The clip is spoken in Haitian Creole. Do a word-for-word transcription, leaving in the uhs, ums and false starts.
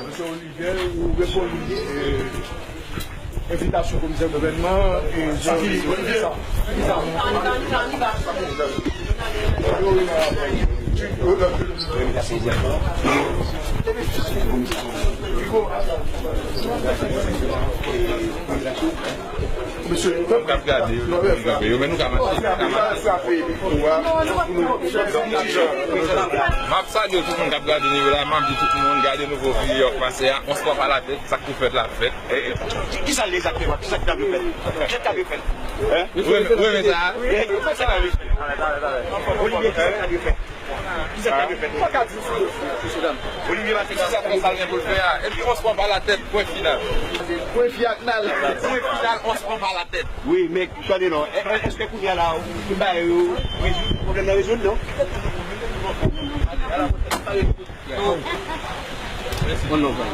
Misye Olivier, ou reponn, eh, envitasyon komisè gouvènman, eh, Jean Olivier, ki sa? Ki sa? Mesye, nou p ap gade yo, nou p ap gade yo, men nou ka mache, nou ka mache. M ap salye tout moun k ap gade nou yo la, m ap di tout moun gade nouvo videyo k pase a, on sport pa la tèt, sa k pou fèt la fèt. E, e, ki, ki sa l egzakteman? Ki sa k ta dwe fèt? Ki sa k ta dwe fèt? Hein? Ou renmen, ou renmen sa? Ki sa k ta dwe fèt? Olivier, ki sa k ta dwe fèt? Ki sa k ta dwe fèt? Ou pa ka di sou dosye, mesye dam. Olivier Mathieu, ki sa k fè sa l gen pou l fè a? Epi on sport pa la tèt, pwen final. Pwen final. Pwen final, on sport pa la tèt. Wi, men tande non. È-, è-, èske kounye a la, ou fin ba yo rezoud, pwoblèm nan rezoud, non? Bon, non, bon.